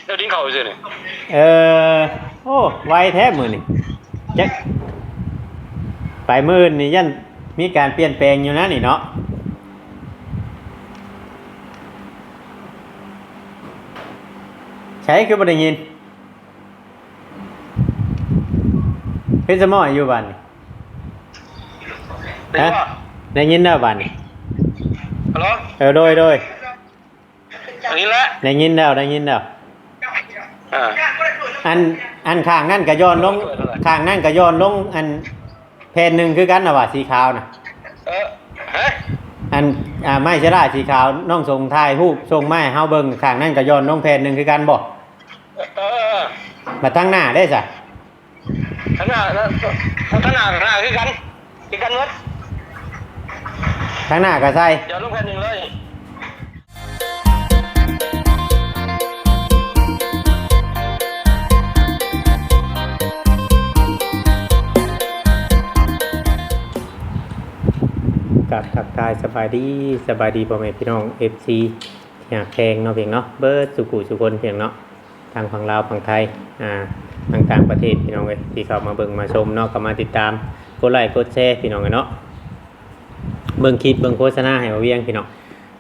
ແຖວດິນເຂົ້າຊື່ນີ້. ເອີ ໂອ້ ໄວແທ້ມື້ນີ້. ຈັກ ໄປມື້ອື່ນນີ້ຢ້ານມີການປ່ຽນແປງຢູ່ນະນີ້ເນາະ. ໃສຄືບໍ່ໄດ້ຍິນ? ເປັນສະໝໍຢູ່ບາດນີ້. ຮະ? ໄດ້ຍິນແລ້ວບາດນີ້. ຮັລໂຫຼ? ເອີ ໂດຍ ໂດຍ. ອັນນີ້ແຫຼະ ໄດ້ຍິນແລ້ວ ໄດ້ຍິນແລ້ວ. ອ່າ ອັນ ອັນຂ້າງນັ້ນກະຍ້ອນລົງ ຂ້າງນັ້ນກະຍ້ອນລົງ ອັນແຜ່ນໜຶ່ງຄືກັນນະວ່າ ສີຂາວນະ. ເອີ ຮະ? ອັນ ອ່າ ໄມ້ເຊລາສີຂາວ ນ້ອງສົ່ງຖ່າຍຮູບສົ່ງມາໃຫ້ເຮົາເບິ່ງ ຂ້າງນັ້ນກະຍ້ອນລົງແຜ່ນໜຶ່ງຄືກັນບໍ່? ເອີ ເອີ ເອີ ບັດທາງໜ້າເດ້ຊະ? ທາງໜ້າ ທາງໜ້າ ທາງໜ້າຄືກັນ ຄືກັນໝົດ. ທາງໜ້າກະໃສ່ ດຽວລົງແຜ່ນໜຶ່ງເລີຍ. ກາບທັກທາຍສະບາຍດີ ສະບາຍດີພໍ່ແມ່ພີ່ນ້ອງ ເອັຟຊີ ທີ່ຮັກແພງເນາະ ພຽງເນາະ ເບິດສູ່ຜູ້ສູ່ຄົນ ພຽງເນາະ. ທັງຝັ່ງລາວຝັ່ງໄທ ອ່າ ທັງຕ່າງປະເທດ ພີ່ນ້ອງເອີຍ ທີ່ເຂົ້າມາເບິ່ງມາຊົມເນາະ ເຂົ້າມາຕິດຕາມ ກົດໄລ້ກົດແຊ ພີ່ນ້ອງເອີຍເນາະ. ເບິ່ງຄລິບເບິ່ງໂຄສະນາໃຫ້ບ່າວວຽງ ພີ່ນ້ອງ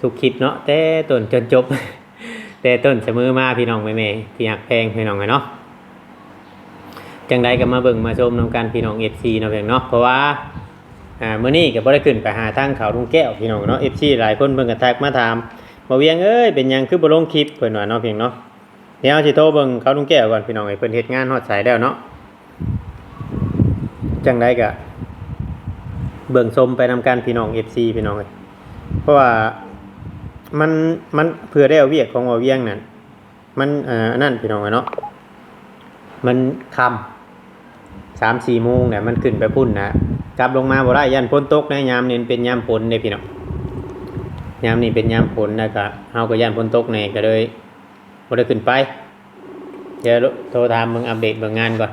ທຸກຄລິບເນາະ ແຕ່ຕົ້ນຈົນຈົບ ແຕ່ຕົ້ນສະເໝີມາ ພີ່ນ້ອງແມ່ໆ ທີ່ຮັກແພງ ພີ່ນ້ອງເອີຍເນາະ. ຈັ່ງໃດກໍມາເບິ່ງມາຊົມນຳກັນ ພີ່ນ້ອງເອັຟຊີເນາະ ພຽງເນາະ. ເພາະວ່າ ອ່າ ມື້ນີ້ກໍບໍ່ໄດ້ຂຶ້ນໄປຫາທາງເຂົາລຸງແກ້ວ ພີ່ນ້ອງເນາະ. ເອັຟຊີຫຼາຍຄົນເພິ່ນກໍທັກມາຖາມ ບ່າວວຽງເອີຍ ເປັນຫຍັງຄືບໍ່ລົງຄລິບ ເພິ່ນວ່າເນາະ ພຽງເນາະ. ດຽວເຮົາຊິໂທເບິ່ງເຂົາລຸງແກ້ວກ່ອນ ພີ່ນ້ອງເອີຍ ເພິ່ນເຮັດງານຮອດໃສແລ້ວເນາະ. ຈັ່ງໃດກະເບິ່ງຊົມໄປນຳກັນ ພີ່ນ້ອງເອັຟຊີ ພີ່ນ້ອງເອີຍ. ເພາະວ່າມັນ ມັນເພື່ອແລ້ວວຽກຂອງບ່າວວຽງນັ້ນ ມັນ ເອີ ອັນນັ້ນ ພີ່ນ້ອງເອີຍເນາະ ມັນຄ່ຳ ສາມສີ່ໂມງແລ້ວ ມັນຂຶ້ນໄປພຸ້ນນະ ກັບລົງມາບໍ່ໄດ້ ຢ້ານຝົນຕົກໃນຍາມນີ້ ເປັນຍາມຝົນເດ້ ພີ່ນ້ອງ ຍາມນີ້ເປັນຍາມຝົນ ແລ້ວກະເຮົາກໍຢ້ານຝົນຕົກແດ່ ກໍເລີຍ ບໍ່ໄດ້ຂຶ້ນໄປ. ດຽວໂທຖາມເບິ່ງ ອັບເດດເບິ່ງງານກ່ອນ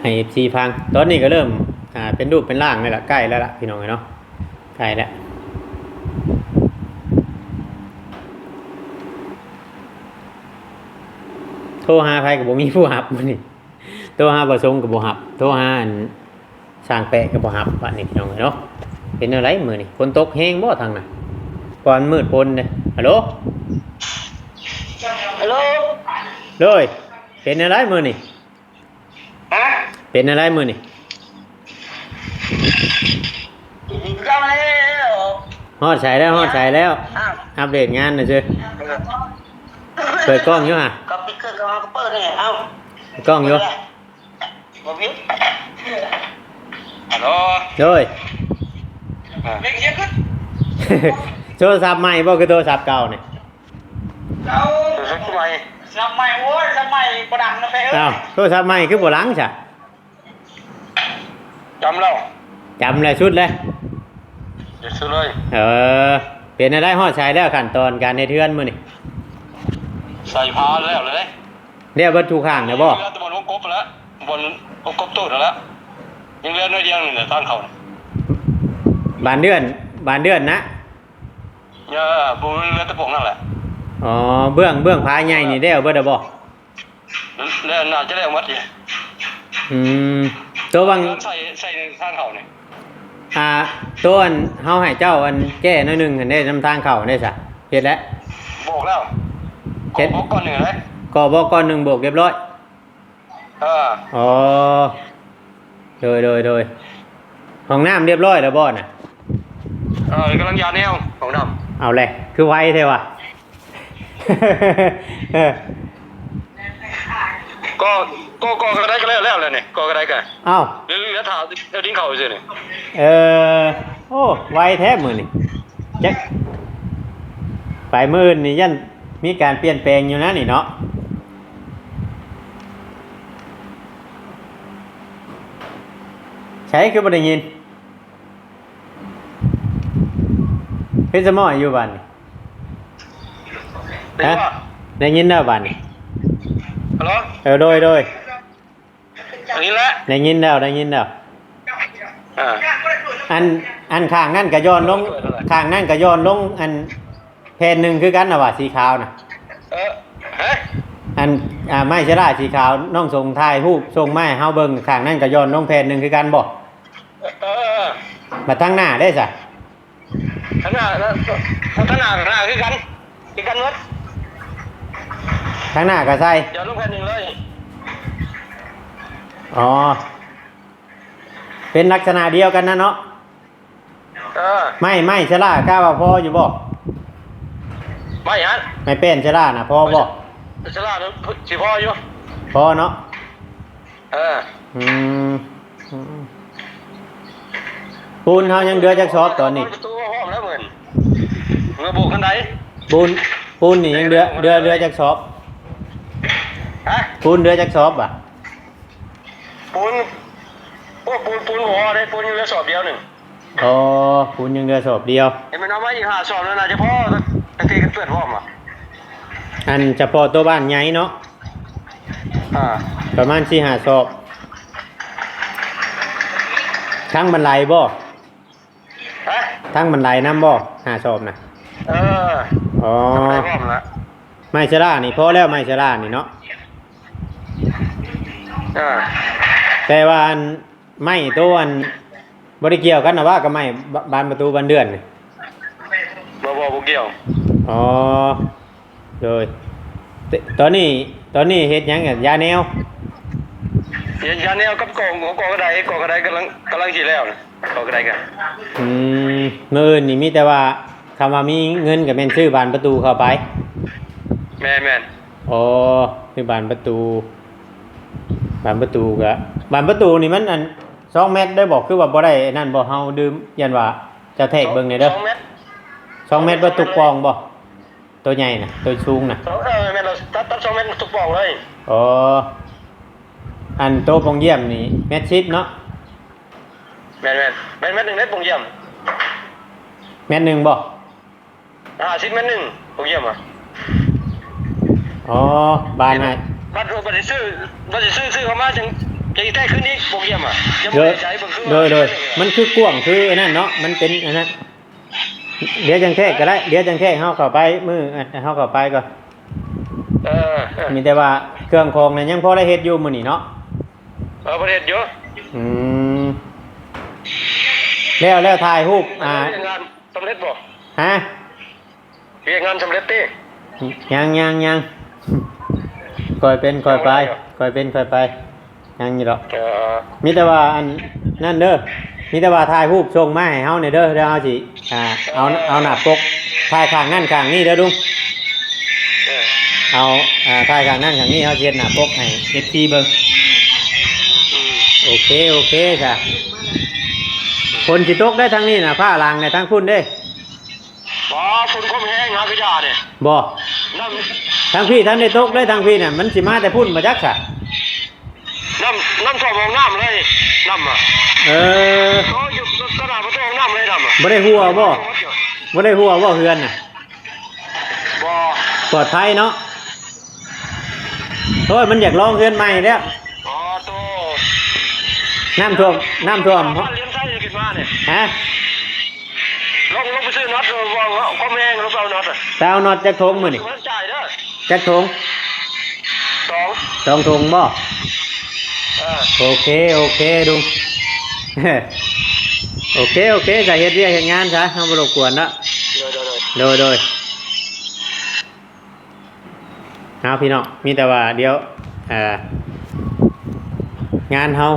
ໃຫ້ເອັຟຊີຟັງ. ຕອນນີ້ກໍເລີ່ມ ອ່າ ເປັນຮູບເປັນຮ່າງແລ້ວລະ ໃກ້ແລ້ວລະ ພີ່ນ້ອງເອີຍເນາະ ໃກ້ແລ້ວ. ໂທຫາໃຜກໍບໍ່ມີຜູ້ຮັບມື້ນີ້ ໂທຫາບໍ່ຊົງກໍບໍ່ຮັບ ໂທຫາອັນ ຊ່າງແປະກໍບໍ່ຮັບ ບາດນີ້ ພີ່ນ້ອງເອີຍເນາະ. ເປັນແນວໃດມື້ນີ້ ຝົນຕົກແຮງບໍ່ທາງນັ້ນ? ກ່ອນມືດຝົນເດ້. ຮັລໂຫຼ? ຮັລໂຫຼ? ໂດຍ ເປັນແນວໃດມື້ນີ້? ຮະ? ເປັນແນວໃດມື້ນີ້? ຮອດໃສແລ້ວ? ຮອດໃສແລ້ວ? ອັບເດດງານໜ້ອຍຊື່. ເປີດກ້ອງຢູ່ຫະ? ກໍປິດເຄື່ອງກໍເອົາ ກໍເປີດນີ້ ເອົາ ກ້ອງຢູ່. ບໍ່ມີ. ຮັລໂຫຼ? ໂດຍ. ອ່າ ໂທລະສັບໃໝ່ບໍ່ ຄືໂທລະສັບເກົ່ານີ້? ໂທລະສັບໃໝ່ ໂທລະສັບໃໝ່ ໂອ້ຍ ໂທລະສັບໃໝ່ບໍ່ດັງນະແປະເອີຍ. ອ້າວ ໂທລະສັບໃໝ່ຄືບໍ່ດັງຊະ? ຈຳແລ້ວ ຈຳແລ້ວ ສຸດເລີຍ ສຸດເລີຍ. ເອີ ເປັນແນວໃດ ຮອດໃສແລ້ວ ຂັ້ນຕອນການເຮັດເຮືອນມື້ນີ້? ໃສ່ຝາແລ້ວເລີຍ. ແລ້ວເບິດທຸກຂ້າງແລ້ວບໍ່? ເຫຼືອແຕ່ບ່ອນວົງກົບຫັ້ນແຫຼະ ບ່ອນວົງກົບຕູດຫັ້ນແຫຼະ ຍັງເຫຼືອໜ້ອຍດຽວນີ້ແຫຼະ ທາງເຂົ້າ. ບານເດືອນ ບານເດືອນນະ? ເອີ ບໍ່ ເຫຼືອແຕ່ພວກນັ້ນແຫຼະ. ອໍ ເບື້ອງ ເບື້ອງຝາໃຫຍ່ນີ້ແລ້ວເບິດແລ້ວບໍ່? ແລ້ວ ໜ້າຈະແລ້ວໝົດ. ອືມ ໂຕຫວ່າງ ໃສ່ ໃສ່ທາງເຂົ້ານີ້ ອ່າ ໂຕອັນເຮົາໃຫ້ເຈົ້າອັນແກ້ໜ້ອຍໜຶ່ງຫັ້ນເດ້ ນຳທາງເຂົ້າເດ້ຊະ ເຮັດແລ້ວ? ບອກແລ້ວ ເຮັດ ບອກກ້ອນໜຶ່ງເດ້ ກໍບອກກ້ອນໜຶ່ງ ບອກຮຽບຮ້ອຍ. ເອີ ອໍ ໂດຍ ໂດຍ ໂດຍ. ຫ້ອງນ້ຳຮຽບຮ້ອຍແລ້ວບໍ່ນະ? ເອີ ກຳລັງຢາແນວຫ້ອງນ້ຳ. ເອົາແຫຼະ ຄືໄວແທ້ວະ. ເອີ ກໍ ກໍ ກໍ ກໍໄດ້ ກໍແລ້ວ ແລ້ວແຫຼະນີ້ ກໍ ກໍໄດ້ກໍ ເອົ້າ ເຫຼືອ ເຫຼືອຖ້າເຈົ້າດິນເຂົ້າຊື່ນີ້. ເອີ ໂອ້ ໄວແທ້ມື້ນີ້. ຈັກ ໄປມື້ອື່ນນີ້ຢ້ານມີການປ່ຽນແປງຢູ່ນະນີ້ເນາະ. ໃສຄືບໍ່ໄດ້ຍິນ? ເປັນສະໝໍຢູ່ບາດນີ້. ເປັນ ຮະ? ບໍ່? ໄດ້ຍິນແລ້ວບາດນີ້. ຮັລໂຫຼ? ເອີ ໂດຍ ໂດຍ. ອັນນີ້ແຫຼະ ໄດ້ຍິນແລ້ວ ໄດ້ຍິນແລ້ວ. ອ່າ ອັນ ອັນຂ້າງນັ້ນກະຍ້ອນລົງ ຂ້າງນັ້ນກະຍ້ອນລົງ ອັນ ແຜ່ນໜຶ່ງຄືກັນນະວ່າ ສີຂາວນະ. ເອີ ຮະ? ອັນ ອ່າ ໄມ້ເຊລາສີຂາວ ນ້ອງສົ່ງຖ່າຍຮູບສົ່ງມາໃຫ້ເຮົາເບິ່ງ ຂ້າງນັ້ນກໍຢ່ອນລົງແຜ່ນໜຶ່ງຄືກັນບໍ່? ເອີ ບັດທາງໜ້າເດ້ຊະ? ທາງໜ້າ ທາງໜ້າ ທາງໜ້າຄືກັນ ຄືກັນໝົດ. ທາງໜ້າກໍໃສ່ ຢ່ອນລົງແຜ່ນໜຶ່ງເລີຍ. ອໍ ເປັນລັກສະນະດຽວກັນນະເນາະ. ເອີ ໄມ້ ໄມ້ເຊລາ ກະວ່າພໍຢູ່ບໍ່? ໄມ້ຫຍັງ? ໄມ້ແປ້ນເຊລານະ ພໍບໍ່? ເຊລານະ ຊິພໍຢູ່. ພໍເນາະ. ເອີ ອືມ ອືມ ປູນເຮົາຍັງເຫຼືອຈັກສອບຕອນນີ້? ປະຕູພ້ອມແລ້ວເມີ້ນ ເມືອໂບກຄັນໃດ. ປູນ ປູນນີ້ຍັງເຫຼືອ ເຫຼືອ ເຫຼືອຈັກສອບ? ຮະ? ປູນເຫຼືອຈັກສອບບາດ? ປູນ ໂອ້ ປູນ ປູນບໍ່ພໍເດ້ ປູນຍັງເຫຼືອສອບດຽວໜຶ່ງ. ອໍ ປູນຍັງເຫຼືອສອບດຽວ. ເຫັນມັນເອົາມາອີກຫ້າສອບແລ້ວ ໜ້າຈະພໍ ຕັ້ງແຕ່ເພິ່ນເປີດພ້ອມວ່າ ອັນສະເພາະຕົວບ້ານໃຫຍ່ເນາະ. ອ່າ ປະມານສີ່ຫ້າສອບ. ທັງບັນໄດບໍ່? ຮະ? ທັງບັນໄດນຳບໍ່? ຫ້າສອບນະ. ເອີ ອໍ ໄມ້ເຊລານີ້ພໍແລ້ວ ໄມ້ເຊລານີ້ເນາະ. ເອີ ແຕ່ວ່າອັນ ໄມ້ໂຕອັນ ບໍ່ໄດ້ກ່ຽວກັນນະວ່າ ກັບໄມ້ບານປະຕູບານເດືອນນີ້. ບໍ່ ບໍ່ ບໍ່ກ່ຽວ. ອໍ ໂດຍ ຕ- ຕອນນີ້ ຕອນນີ້ເຮັດຫຍັງ? ຢາແນວ ຢາແນວກັບກອງ ກອງກະໄດ ກອງກະໄດກຳລັງ ກຳລັງຊິແລ້ວນະ ກອງກະໄດກະ ອືມ ມື້ອື່ນນີ້ມີແຕ່ວ່າ ຄຳວ່າມີເງິນກະແມ່ນຊື້ບານປະຕູເຂົ້າໄປ. ແມ່ນໆ. ອໍ ຄືບານປະຕູ ບານປະຕູກະ ບານປະຕູນີ້ມັນອັນ ສອງແມັດໄດ້ບໍ່? ຄືວ່າບໍ່ໄດ້ອັນນັ້ນບໍ່? ເຮົາດື່ມ ຢ້ານວ່າຈະແທກເບິ່ງແດ່ເດີ. ສອງແມັດ ສອງແມັດບໍ່? ຕຸກປ່ອງບໍ່? ໂຕໃຫຍ່ນະ ໂຕສູງນະ. ເອີ ແມ່ນແລ້ວ ຕັດ ຕັດສອງແມັດ ຕຸກປ່ອງເລີຍ. ອໍ ອັນໂຕປ່ອງຢ້ຽມນີ້ແມັດສິບເນາະ. ແມ່ນໆ ແມ່ນແມັດໜຶ່ງເດ້ປ່ອງຢ້ຽມ. ແມັດໜຶ່ງບໍ່? ຫ້າສິບແມັດໜຶ່ງ ໂປຣແກຣມອະ. ອໍ ບາດໃຫ້ ບັດ ບັດຊິຊື້ ບັດຊິຊື້ ຊື້ເຂົ້າມາຈັ່ງ ຈັ່ງແຕກຂຶ້ນອີກ ໂປຣແກຣມອະ. ຍັງບໍ່ແນ່ໃຈ ເບິ່ງຄື ໂດຍ ໂດຍ ມັນຄືກວ້າງຄືອັນນັ້ນເນາະ ມັນເປັນອັນນັ້ນ. ດຽວຈັ່ງແທກກໍໄດ້ ດຽວຈັ່ງແທກ ເຮົາເຂົ້າໄປ ມື້ເຮົາເຂົ້າໄປກ່ອນ. ເອີ ເອີ ມີແຕ່ວ່າເຄື່ອງຂອງນັ້ນຍັງພໍໄດ້ເຮັດຢູ່ມື້ນີ້ເນາະ. ເອີ ບໍ່ໄດ້ເຮັດຢູ່. ອືມ ແລ້ວ ແລ້ວຖ່າຍຮູບ ອ່າ ວຽກງານສຳເລັດບໍ່? ຮະ? ວຽກງານສຳເລັດຕິ? ຍັງ ຍັງ ຍັງ ຄ່ອຍເປັນຄ່ອຍໄປ ຄ່ອຍເປັນຄ່ອຍໄປ ຍັງຢູ່ດອກ. ເອີ ມີແຕ່ວ່າອັນນັ້ນເດີ ມີແຕ່ວ່າຖ່າຍຮູບສົ່ງມາໃຫ້ເຮົາແດ່ເດີ ແລ້ວເຮົາຊິ ອ່າ ເອົາ ເອົາໜ້າປົກ ຖ່າຍຂ້າງນັ້ນຂ້າງນີ້ເດີລຸງ. ເອີ ເອົາ ອ່າ ຖ່າຍຂ້າງນັ້ນຂ້າງນີ້ ເຮົາຊິເຮັດໜ້າປົກໃຫ້ເອັຟຊີເບິ່ງ. ອືມ ໂອເຄ ໂອເຄຊະ. ຝົນຊິຕົກໄດ໋ທາງນີ້ນະ ຟ້າຫຼັງໄດ໋ທາງພຸ້ນເດ້. ບໍ່ ຝົນຄວາມແຮງຫາກະຢ່າເດ້. ບໍ່ ນ້ຳ ທາງພີ້ທັນໄດ້ຕົກເດ້ ທາງພີ້ນະ ມັນຊິມາແຕ່ພຸ້ນບໍ່ຈັກຊະ. ນ້ຳ ນ້ຳຖ້ວມຫ້ອງນ້ຳເລີຍ ນ້ຳອະ. ເອີ ໂອ້ ຢູ່ຕໍ່ໜ້າປະຕູຫ້ອງນ້ຳເລີຍ ນ້ຳອະ. ບໍ່ໄດ້ຮົ່ວບໍ່? ບໍ່ໄດ້ຮົ່ວບໍ່ເຮືອນນະ? ບໍ່ ປອດໄພເນາະ. ໂອ້ຍ ມັນຢາກລອງເຮືອນໃໝ່ແລ້ວ. ອໍ ໂຕ ນ້ຳຖ້ວມ ນ້ຳຖ້ວມ ບ້ານລຽນໄຊຂຶ້ນມານີ້. ຮະ? ລົງ ລົງໄປຊື້ນັອດ ເວົ້າຄວາມແຮງ ລົງໄປເອົານັອດ. ໄປເອົານັອດຈັກຖົງມື້ນີ້? ບໍ່ທັນຈ່າຍເດີ. ຈັກຖົງ? ສອງ ສອງຖົງບໍ່? ເອີ ໂອເຄ ໂອເຄລຸງ ໂອເຄ ໂອເຄ ຈະເຮັດວຽກເຮັດງານຊະ ເຮົາບໍ່ລົບກວນເນາະ. ໂດຍ ໂດຍ ໂດຍ ໂດຍ ໂດຍ. ເອົາ ພີ່ນ້ອງ ມີແຕ່ວ່າດຽວ ເອີ ງານເຮົາ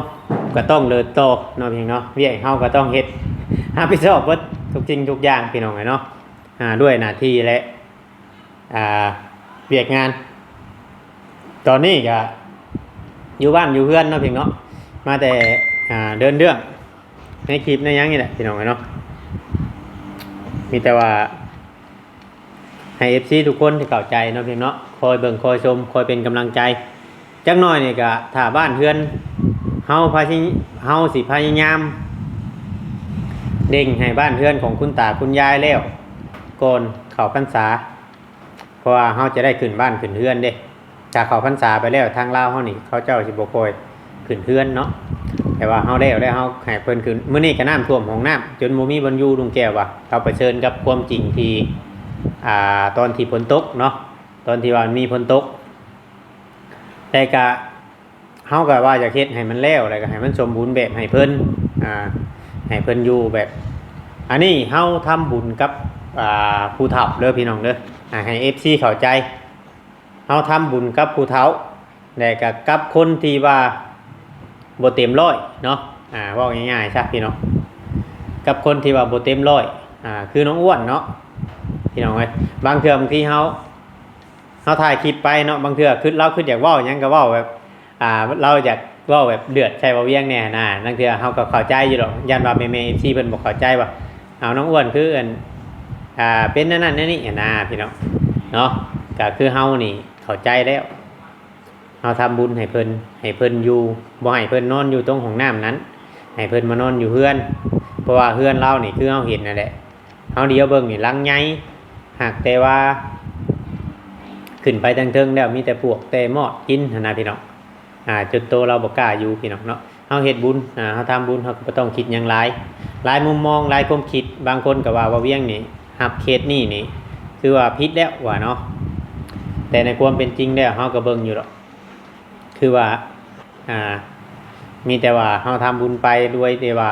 ກໍຕ້ອງເດີນຕໍ່ເນາະ ພີ່ນ້ອງເນາະ ວຽກເຮົາກໍຕ້ອງເຮັດ ຮັບຜິດຊອບເບິດທຸກສິ່ງທຸກຢ່າງ ພີ່ນ້ອງເອີຍເນາະ ອາ ດ້ວຍໜ້າທີ່ ແລະ ອາ ວຽກງານ. ຕອນນີ້ກະຢູ່ບ້ານຢູ່ເຮືອນເນາະ ພີ່ນ້ອງເນາະ ມາແຕ່ ອາ ເດີນເລື່ອງໃນຄລິບໃນຫຍັງນີ້ແຫຼະ ພີ່ນ້ອງເອີຍເນາະ ມີແຕ່ວ່າ ໃຫ້ເອັຟຊີທຸກຄົນທີ່ເຂົ້າໃຈເນາະ ພີ່ນ້ອງເນາະ ຄອຍເບິ່ງຄອຍຊົມ ຄອຍເປັນກຳລັງໃຈ. ຈັກໜ້ອຍນີ້ກະຖ້າບ້ານເຮືອນເຮົາພະຍາ ເຮົາຊິພະຍາຍາມເລັ່ງໃຫ້ບ້ານເຮືອນຂອງຄຸນຕາຄຸນຍາຍແລ້ວ ກ່ອນເຂົ້າພັນສາ ເພາະວ່າເຮົາຈະໄດ້ຂຶ້ນບ້ານຂຶ້ນເຮືອນເດ້. ຖ້າເຂົ້າພັນສາໄປແລ້ວ ທາງລາວເຮົານີ້ ເຂົາເຈົ້າຊິບໍ່ຄ່ອຍຂຶ້ນເຮືອນເນາະ ແຕ່ວ່າເຮົາແລ້ວແລ້ວ ເຮົາໃຫ້ເພິ່ນຂຶ້ນ. ມື້ນີ້ກະນ້ຳຖ້ວມຫ້ອງນ້ຳ ຈົນບໍ່ມີບ່ອນຢູ່ ລຸງແກ້ວວ່າ. ເຮົາປະເຊີນກັບຄວາມຈິງທີ່ ອ່າ ຕອນທີ່ຝົນຕົກເນາະ ຕອນທີ່ວ່າມັນມີຝົນຕົກ ແຕ່ກະ ເຮົາກໍວ່າຢາກເຮັດໃຫ້ມັນແລ້ວ ແລ້ວກໍໃຫ້ມັນສົມບູນແບບໃຫ້ເພິ່ນ ອ່າ ໃຫ້ເພິ່ນຢູ່ແບບ ອັນນີ້ເຮົາທຳບຸນກັບ ອ່າ ຜູ້ເຖົ້າເດີພີ່ນ້ອງເດີ ອ່າ ໃຫ້ເອັຟຊີເຂົ້າໃຈ ເຮົາທຳບຸນກັບຜູ້ເຖົ້າ ແລະກໍກັບຄົນທີ່ວ່າບໍ່ເຕັມຮ້ອຍເນາະ ອ່າ ເວົ້າງ່າຍໆຊະພີ່ນ້ອງ ກັບຄົນທີ່ວ່າບໍ່ເຕັມຮ້ອຍ ອ່າ ຄືນ້ອງອ້ວນເນາະ ພີ່ນ້ອງເອີຍ ບາງເທື່ອບາງທີເຮົາ ເຮົາຖ່າຍຄລິບໄປເນາະ ບາງເທື່ອຄິດ ລາວຄິດຢາກເວົ້າຫຍັງກໍເວົ້າແບບ ອ່າ ລາວຢາກເວົ້າແບບເດືອດໃສ່ບ່າວວຽງແດ່ຫັ້ນນະ ລາງເທື່ອເຮົາກໍເຂົ້າໃຈຢູ່ດອກ ຢ້ານວ່າແມ່ໆ ເອັຟຊີ ເພິ່ນບໍ່ເຂົ້າໃຈວ່າ ເອົາ ນ້ອງອ້ວນຄືອັນ ອ່າ ເປັນແນວນັ້ນແນວນີ້ຫັ້ນນະ ພີ່ນ້ອງເນາະ ກໍຄືເຮົານີ້ເຂົ້າໃຈແລ້ວ ເຮົາທຳບຸນໃຫ້ເພິ່ນ ໃຫ້ເພິ່ນຢູ່ ບໍ່ໃຫ້ເພິ່ນນອນຢູ່ຕົງຫ້ອງນ້ຳນັ້ນ ໃຫ້ເພິ່ນມານອນຢູ່ເຮືອນ ເພາະວ່າເຮືອນລາວນີ້ຄືເຮົາເຫັນນັ້ນແຫຼະ ເຮົາຫຼຽວເບິ່ງນີ້ຫຼັງໃຫຍ່ ຫາກແຕ່ວ່າຂຶ້ນໄປທາງເທິງແລ້ວມີແຕ່ປວກແຕ່ມອດກິນຫັ້ນນະພີ່ນ້ອງ ອ່າ ຈົນໂຕລາວບໍ່ກ້າຢູ່ພີ່ນ້ອງເນາະ ເຮົາເຮັດບຸນ ອ່າ ເຮົາທຳບຸນ ເຮົາກໍບໍ່ຕ້ອງຄິດຫຍັງຫຼາຍ ຫຼາຍມຸມມອງ ຫຼາຍຄວາມຄິດ ບາງຄົນກໍວ່າ ບ່າວວຽງນີ້ຮັບເຄສນີ້ນີ້ ຄືວ່າຜິດແລ້ວວ່າເນາະ ແຕ່ໃນຄວາມເປັນຈິງແລ້ວ ເຮົາກໍເບິ່ງຢູ່ດອກ ຄືວ່າ ອ່າ ມີແຕ່ວ່າເຮົາທຳບຸນໄປໂດຍທີ່ວ່າ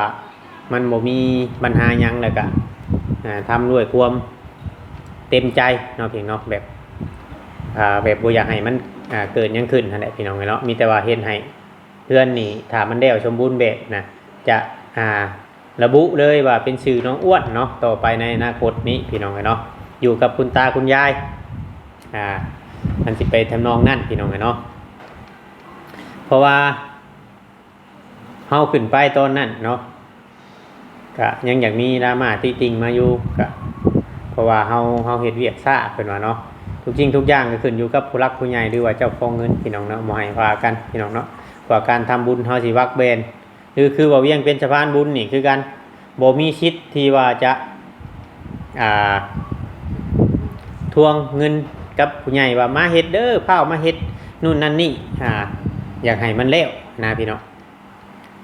ມັນບໍ່ມີບັນຫາຫຍັງ ແລ້ວກະ ອ່າ ທຳດ້ວຍຄວາມເຕັມໃຈເນາະ ເພງເນາະ ແບບ ອ່າ ແບບບໍ່ຢາກໃຫ້ມັນ ອ່າ ເກີດຫຍັງຂຶ້ນຫັ້ນແຫຼະ ພີ່ນ້ອງເອີຍເນາະ ມີແຕ່ວ່າເຮັດໃຫ້ເຮືອນນີ້ ຖ້າມັນແລ້ວສົມບູນແບບນະ ຈະ ອ່າ ລະບຸເລີຍວ່າເປັນຊື່ນ້ອງອ້ວນເນາະ ຕໍ່ໄປໃນອະນາຄົດນີ້ ພີ່ນ້ອງເອີຍເນາະ ຢູ່ກັບຄຸນຕາຄຸນຍາຍ ອ່າ ມັນຊິໄປທຳນອງນັ້ນ ພີ່ນ້ອງເອີຍເນາະ ເພາະວ່າເຮົາຂຶ້ນໄປຕອນນັ້ນເນາະ ກະຍັງຢາກມີດຣາມາຕິຕິງມາຢູ່ ກະເພາະວ່າເຮົາ ເຮົາເຮັດວຽກຊ້າ ເພິ່ນວ່າເນາະ ທຸກສິ່ງທຸກຢ່າງກໍຂຶ້ນຢູ່ກັບຜູ້ຫຼັກຜູ້ໃຫຍ່ ຫຼືວ່າເຈົ້າຂອງເງິນ ພີ່ນ້ອງເນາະ ບໍ່ໃຫ້ວ່າກັນ ພີ່ນ້ອງເນາະ ເພາະວ່າການທຳບຸນເຮົາຊິວາກແບນ ຫຼືຄືວ່າວຽງເປັນສະພານບຸນນີ້ຄືກັນ ບໍ່ມີສິດທີ່ວ່າຈະ ອ່າ ທວງເງິນກັບຜູ້ໃຫຍ່ວ່າມາເຮັດເດີ ພ້າວມາເຮັດ ໂນ່ນນັ້ນນີ້ ອ່າ ຢາກໃຫ້ມັນແລ້ວນະພີ່ນ້ອງ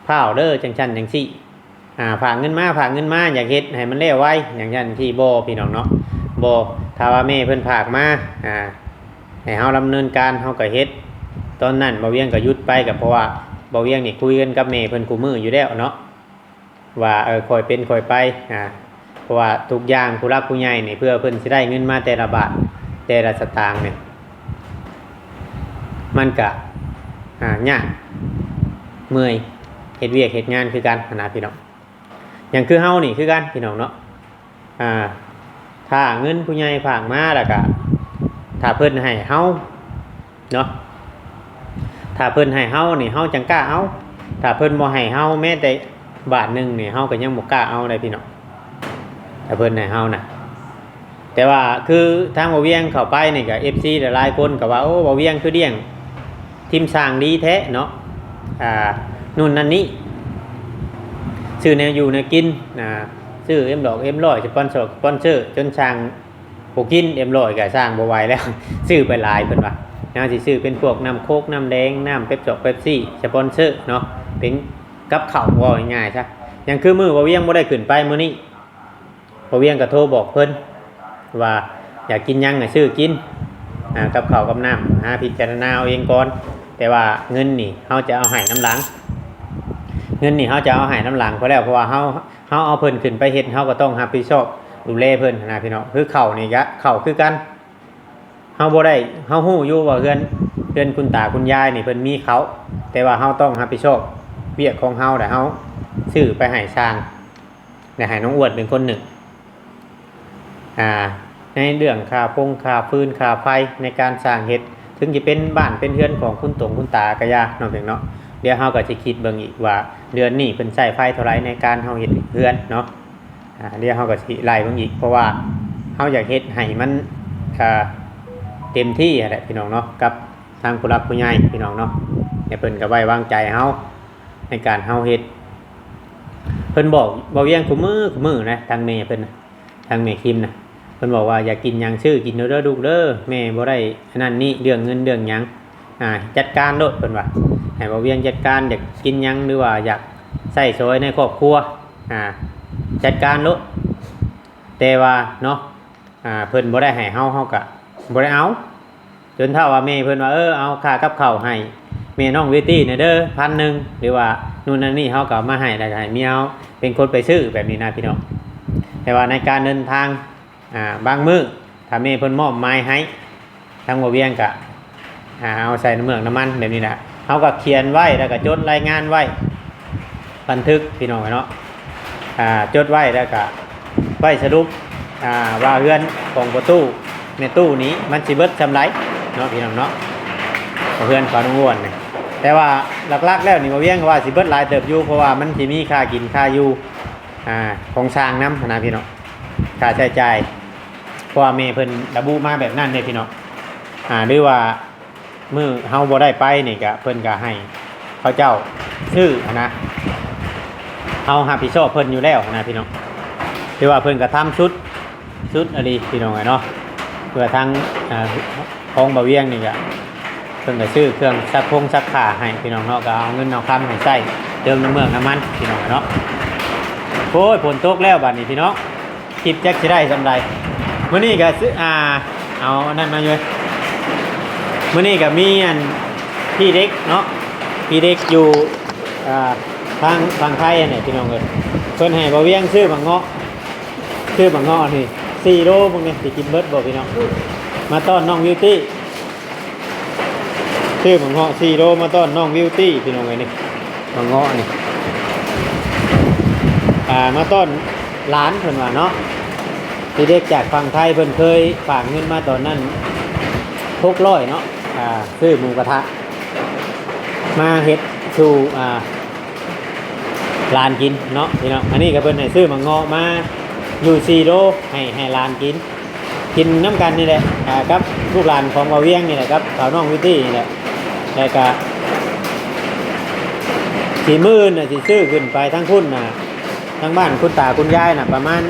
ພ້າວເດີ ຈັ່ງຊັ້ນຈັ່ງຊີ້ ອ່າ ຝາກເງິນມາ ຝາກເງິນມາ ຢາກເຮັດໃຫ້ມັນແລ້ວໄວ ຈັ່ງຊັ້ນຈັ່ງຊີ້ ບໍ່ ພີ່ນ້ອງເນາະ ບໍ່ ຖ້າວ່າແມ່ເພິ່ນຝາກມາ ອ່າ ໃຫ້ເຮົາດຳເນີນການ ເຮົາກໍເຮັດ ຕອນນັ້ນບ່າວວຽງກໍຢຸດໄປ ກໍເພາະວ່າບ່າວວຽງນີ້ຄຸຍກັນກັບແມ່ເພິ່ນຄູ່ມື້ຢູ່ແລ້ວເນາະ ວ່າ ເອີ ຄ່ອຍເປັນຄ່ອຍໄປ ອ່າ ເພາະວ່າທຸກຢ່າງຜູ້ຫຼັກຜູ້ໃຫຍ່ນີ້ ເພື່ອເພິ່ນຊິໄດ້ເງິນມາແຕ່ລະບາດ ແຕ່ລະສະຕາງນີ້ ມັນກະ ອ່າ ຍາກເມື່ອຍ ເຮັດວຽກເຮັດງານຄືກັນຫັ້ນນະພີ່ນ້ອງ ຢ່າງຄືເຮົານີ້ຄືກັນພີ່ນ້ອງເນາະ ອ່າ ຖ້າເງິນຜູ້ໃຫຍ່ຝາກມາ ແລ້ວກະຖ້າເພິ່ນໃຫ້ເຮົາເນາະ ຖ້າເພິ່ນໃຫ້ເຮົານີ້ ເຮົາຈັ່ງກ້າເອົາ ຖ້າເພິ່ນບໍ່ໃຫ້ເຮົາແມ້ແຕ່ບາດໜຶ່ງນີ້ ເຮົາກໍຍັງບໍ່ກ້າເອົາເດ້ພີ່ນ້ອງ ຖ້າເພິ່ນໃຫ້ເຮົານະ ແຕ່ວ່າຄືທາງບ່າວວຽງເຂົ້າໄປນີ້ກໍ ເອັຟຊີ ຫຼາຍໆຄົນກໍວ່າ ໂອ້ ບ່າວວຽງຄືລ້ຽງທີມຊ່າງດີແທ້ເນາະ ອ່າ ໂນ່ນນັ້ນນີ້ ຊື້ແນວຢູ່ແນວກິນ ອ່າ ຊື້ເອັມດອກເອັມຮ້ອຍ ສະປອນເຊີ ສະປອນເຊີ ຈົນຊ່າງບໍ່ກິນ ເອັມຮ້ອຍກໍຊ່າງບໍ່ໄຫວແລ້ວ ຊື້ໄປຫຼາຍເພິ່ນວ່າ ນາຊິຊື້ເປັນພວກນ້ຳໂຄກ ນ້ຳແດງ ນ້ຳເປັບຊອກເປັບຊີ ສະປອນເຊີເນາະ ເປັນກັບເຂົ້າ ເວົ້າງ່າຍໆຊະ ຢ່າງຄືມື້ບ່າວວຽງບໍ່ໄດ້ຂຶ້ນໄປມື້ນີ້ ບ່າວວຽງກໍໂທບອກເພິ່ນວ່າຢາກກິນຫຍັງໃຫ້ຊື້ກິນ ອ່າ ກັບເຂົ້າກັບນ້ຳ ຫາພິຈາລະນາເອົາເອງກ່ອນ ແຕ່ວ່າເງິນນີ້ເຮົາຈະເອົາໃຫ້ນຳຫຼັງ ເງິນນີ້ເຮົາຈະເອົາໃຫ້ນຳຫຼັງ ເພາະແລ້ວ ເພາະວ່າເຮົາ ເຮົາເອົາເພິ່ນຂຶ້ນໄປເຮັດ ເຮົາກໍຕ້ອງຮັບຜິດຊອບດູແລເພິ່ນນະພີ່ນ້ອງ ຄືເຂົ້ານີ້ກະເຂົ້າຄືກັນ ເຮົາບໍ່ໄດ້ ເຮົາຮູ້ຢູ່ວ່າເຮືອນ ເຮືອນຄຸນຕາຄຸນຍາຍນີ້ເພິ່ນມີເຂົ້າ ແຕ່ວ່າເຮົາຕ້ອງຮັບຜິດຊອບວຽກຂອງເຮົາ ແລະເຮົາຊື້ໄປໃຫ້ຊ່າງ ແລະໃຫ້ນ້ອງອ້ວນເປັນຄົນໜຶ້ງ ອ່າ ໃນເລື່ອງຄ່າຟົງຄ່າຟືນຄ່າໄຟໃນການສ້າງເຮັດ ເຖິງຈະເປັນບ້ານເປັນເຮືອນຂອງຄຸນຕົງຄຸນຕາກໍຢ່າເນາະ ເພງເນາະ ດຽວເຮົາກໍຊິຄິດເບິ່ງອີກວ່າເດືອນນີ້ເພິ່ນໃຊ້ໄຟເທົ່າໃດໃນການເຮົາເຮັດເຮືອນເນາະ ອ່າ ດຽວເຮົາກໍຊິໄລ່ເບິ່ງອີກ ເພາະວ່າເຮົາຢາກເຮັດໃຫ້ມັນ ອ່າ ເຕັມທີ່ຫັ້ນແຫຼະພີ່ນ້ອງເນາະ ກັບທາງຜູ້ຫຼັກຜູ້ໃຫຍ່ພີ່ນ້ອງເນາະ ໃຫ້ເພິ່ນກໍໄວ້ວາງໃຈເຮົາໃນການເຮົາເຮັດ ເພິ່ນບອກບ່າວວຽງຄູ່ມື້ ຄູ່ມື້ນະ ທາງແມ່ເພິ່ນນະ ທາງແມ່ຄິມນະ ເພິ່ນບອກວ່າ ຢາກກິນຫຍັງຊື້ກິນໂລດເດີລູກເດີ ແມ່ບໍ່ໄດ້ອັນນັ້ນນີ້ ເລື່ອງເງິນເລື່ອງຫຍັງ ອ່າ ຈັດການໂລດ ເພິ່ນວ່າ ໃຫ້ບ່າວວຽງຈັດການ ຢາກກິນຫຍັງ ຫຼືວ່າຢາກໃຊ້ສອຍໃນຄອບຄົວ ອ່າ ຈັດການໂລດ ແຕ່ວ່າເນາະ ອ່າ ເພິ່ນບໍ່ໄດ້ໃຫ້ເຮົາ ເຮົາກະບໍ່ໄດ້ເອົາ ຈົນເທົ່າວ່າແມ່ເພິ່ນວ່າ ເອີ ເອົາຄ່າກັບເຂົ້າໃຫ້ແມ່ນ້ອງບິວຕີ້ແດ່ເດີ ພັນໜຶ່ງ ຫຼືວ່ານູ່ນນັ້ນນີ້ ເຮົາກໍເອົາມາໃຫ້ ແລ້ວກໍໃຫ້ເມຍເຮົາເປັນຄົນໄປຊື້ ແບບນີ້ນະພີ່ນ້ອງ. ແຕ່ວ່າໃນການເດີນທາງ ອ່າ ບາງມື້ ຖ້າແມ່ເພິ່ນມອບໝາຍໃຫ້ ທາງບໍ່ວຽງກະ ອ່າ ເອົາໃສ່ນ້ຳເມືອກນ້ຳມັນແບບນີ້ແຫຼະ. ເຮົາກໍຂຽນໄວ້ ແລ້ວກໍຈົດລາຍງານໄວ້ ບັນທຶກ ພີ່ນ້ອງເອີຍເນາະ. ອ່າ ຈົດໄວ້ ແລ້ວກໍໄວ້ສະຫຼຸບ ອ່າ ວ່າເຮືອນຂອງພໍ່ຕູ້ ແມ່ຕູ້ນີ້ ມັນຊິເບິດສ່ຳໃດເນາະ ພີ່ນ້ອງເນາະ ເຮືອນຂອງນ້ອງອ້ວນນີ້. ແຕ່ວ່າຫຼັກໆແລ້ວນີ້ ບໍ່ວຽງກໍວ່າຊິເບິດຫຼາຍເຕີບຢູ່ ເພາະວ່າມັນຊິມີຄ່າກິນຄ່າຢູ່ ອ່າ ຂອງຊ່າງນຳຫັ້ນນະພີ່ນ້ອງ ຄ່າໃຊ້ຈ່າຍ. ເພາະວ່າແມ່ເພິ່ນລະບຸມາແບບນັ້ນເດ້ພີ່ນ້ອງ. ອ່າ ຫຼືວ່າມື້ເຮົາບໍ່ໄດ້ໄປນີ້ກະ ເພິ່ນກະໃຫ້ເຂົາເຈົ້າຊື້ຫັ້ນນະ ເຮົາຮັບຜິດຊອບເພິ່ນຢູ່ແລ້ວຫັ້ນນະພີ່ນ້ອງ. ຖືວ່າເພິ່ນກະທຳສຸດ ສຸດອີ່ຫຼີພີ່ນ້ອງເອີຍເນາະ. ເພື່ອທາງ ອ່າ ຂອງບ່າວວຽງນີ້ກະ ເພິ່ນກະຊື້ເຄື່ອງຊັກຄົງຊັກຜ້າໃຫ້ພີ່ນ້ອງເນາະ ກະເອົາເງິນເອົາຄຳໃຫ້ໃຊ້ ເຕີມນ້ຳເມືອກນ້ຳມັນພີ່ນ້ອງເນາະ. ໂອ້ຍ ຝົນຕົກແລ້ວບາດນີ້ພີ່ນ້ອງ. ຄລິບຈັກຊິໄດ້ສ່ຳໃດ. ມື້ນີ້ກໍຊື້ ອ່າ ເອົາອັນນັ້ນມາຢູ່. ມື້ນີ້ກໍມີອັນ ພີ່ເດັກເນາະ ພີ່ເດັກຢູ່ ອ່າ ທາງຝັ່ງໄທຫັ້ນແຫຼະພີ່ນ້ອງເອີຍ. ເພິ່ນໃຫ້ບ່າວວຽງຊື້ໝາກເງາະ ຊື້ໝາກເງາະນີ້ສີ່ໂລ ເບິ່ງແດ່ ຊິກິນເບິດບໍ່ພີ່ນ້ອງ. ມາຕ້ອນນ້ອງບິວຕີ້ ຊື້ໝາກເງາະສີ່ໂລມາຕ້ອນນ້ອງບິວຕີ້ພີ່ນ້ອງເອີຍນີ້. ໝາກເງາະນີ້ ອ່າ ມາຕ້ອນຫຼານເພິ່ນວ່າເນາະ. ພີ່ເດັກຈາກຝັ່ງໄທ ເພິ່ນເຄີຍຝາກເງິນມາຕອນນັ້ນຫົກຮ້ອຍເນາະ ອ່າ ຊື້ໝູກະທະມາເຮັດສູ່ ອ່າ ຫຼານກິນເນາະພີ່ນ້ອງ. ອັນນີ້ກໍເພິ່ນໃຫ້ຊື້ໝາກເງາະມາຢູ່ສີ່ໂລ ໃຫ້ ໃຫ້ຫຼານກິນ ກິນນຳກັນນີ້ແຫຼະ ອ່າ ກັບລູກຫຼານຂອງບ່າວວຽງນີ້ແຫຼະ ກັບສາວນ້ອງບິວຕີ້ນີ້ແຫຼະ. ແລ້ວກະຊິມື້ອື່ນນະ ຊິຊື້ຂຶ້ນໄປທາງພຸ້ນນະ ທາງບ້ານຄຸນຕາຄຸນຍາຍນະ ປະມານ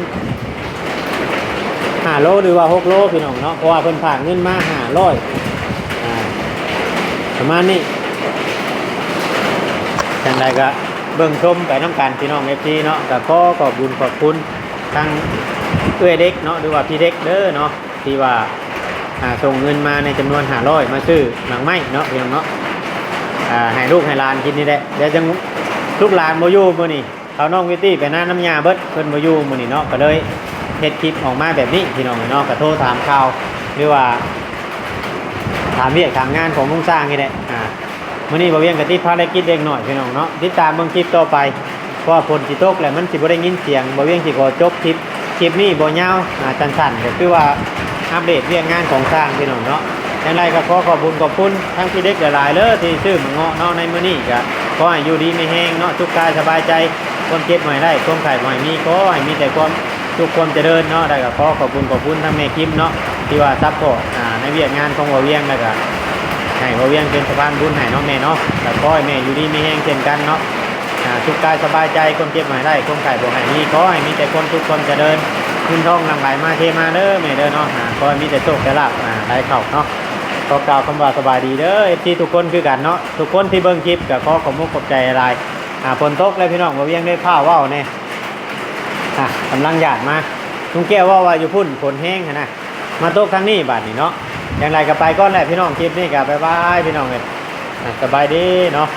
ຫ້າໂລ ຫຼືວ່າຫົກໂລພີ່ນ້ອງເນາະ ເພາະວ່າເພິ່ນຝາກເງິນມາຫ້າຮ້ອຍ ອ່າ ປະມານນີ້. ຈັ່ງໃດກໍເບິ່ງຊົມໄປນຳກັນພີ່ນ້ອງ ເອັຟຊີ ເນາະ. ກໍຂໍຂອບບຸນຂອບຄຸນທາງເອື້ອຍເດັກເນາະ ຫຼືວ່າພີ່ເດັກເດີເນາະ ທີ່ວ່າ ອ່າ ສົ່ງເງິນມາໃນຈຳນວນຫ້າຮ້ອຍ ມາຊື້ໝາກໄມ້ເນາະ ພີ່ນ້ອງເນາະ ອ່າ ໃຫ້ລູກໃຫ້ຫຼານກິນນີ້ແຫຼະ. ດຽວຈັ່ງ ລູກຫຼານບໍ່ຢູ່ມື້ນີ້ ເຂົານ້ອງວິວຕີ້ໄປນານຳຍ່າເບິດ ເພິ່ນບໍ່ຢູ່ມື້ນີ້ເນາະ ກໍເລີຍເຮັດຄລິບອອກມາແບບນີ້ພີ່ນ້ອງເນາະ. ກໍໂທຖາມຂ່າວ ຫຼືວ່າຖາມວຽກຖາມງານຂອງລຸງຊ້າງນີ້ແຫຼະ. ອ່າ ມື້ນີ້ບ່າວວຽງກໍຕິດພາລະກິດເລັກນ້ອຍພີ່ນ້ອງເນາະ. ຕິດຕາມເບິ່ງຄລິບຕໍ່ໄປ ເພາະວ່າຝົນຊິຕົກແລ້ວ ມັນຊິບໍ່ໄດ້ຍິນສຽງ. ບ່າວວຽງຊິຂໍຈົບຄລິບ ຄລິບນີ້ບໍ່ຍາວ ອ່າ ສັ້ນໆ ກໍຄືວ່າອັບເດດວຽກງານຂອງຊ່າງພີ່ນ້ອງເນາະ. ຈັ່ງໃດກໍຂໍຂອບບຸນຂອບຄຸນທາງພີ່ເດັກຫຼາຍໆເດີ ທີ່ຊື້ໝາກເງາະເນາະ ໃນມື້ນີ້. ກໍຂໍໃຫ້ຢູ່ດີມີແຮງເນາະ ສຸກກາຍສະບາຍໃຈ ຄວາມເຈັບບໍ່ໃຫ້ໄດ້ ຄວາມໄຂ້ບໍ່ໃຫ້ມີ ຂໍໃຫ້ມີແຕ່ຄວາມສຸກຄວາມຈະເລີນເນາະ. ແລ້ວກໍຂໍຂອບບຸນຂອບຄຸນທາງແມ່ຄິມເນາະ ທີ່ວ່າຊັບພອດ ອ່າ ໃນວຽກງານຂອງບ່າວວຽງ ແລ້ວກໍໃຫ້ບ່າວວຽງເປັນສະພານບຸນໃຫ້ເນາະແມ່ເນາະ. ແລ້ວຂໍໃຫ້ແມ່ຢູ່ດີມີແຮງເຊັ່ນກັນເນາະ. ອ່າ ສຸກກາຍສະບາຍໃຈ ຄວາມເຈັບບໍ່ໃຫ້ໄດ້ ຄວາມໄຂ້ບໍ່ໃຫ້ມີ ຂໍໃຫ້ມີແຕ່ຄວາມສຸກຄວາມຈະເລີນ ເງິນທອງຫຼັ່ງໄຫຼມາເທມາເດີແມ່ເດີເນາະ. ອ່າ ຂໍໃຫ້ມີແຕ່ໂຊກແຕ່ລາບ ອ່າ ໄຫຼເຂົ້າເນາະ. ຂໍກ່າວຄຳວ່າສະບາຍດີເດີ ເອັຟຊີ ທຸກຄົນຄືກັນເນາະ. ທຸກຄົນທີ່ເບິ່ງຄລິບກໍຂໍຂອບມຸກຂອບໃຈຫຼາຍ. ອ່າ ຝົນຕົກແລ້ວພີ່ນ້ອງ ບ່າວວຽງໄດ້ຟ້າວເວົ້າແດ່. ອ່າ ກຳລັງຢາດມາ ລຸງແກ້ວເວົ້າວ່າຢູ່ພຸ້ນຝົນແຮງຫັ້ນນະ ມາຕົກທາງນີ້ບາດນີ້ເນາະ. ຢ່າງໃດກໍໄປກ່ອນແຫຼະພີ່ນ້ອງ ຄລິບນີ້ກໍບາຍບາຍພີ່ນ້ອງເອີຍ. ອ່າ ສະບາຍດີເນາະ.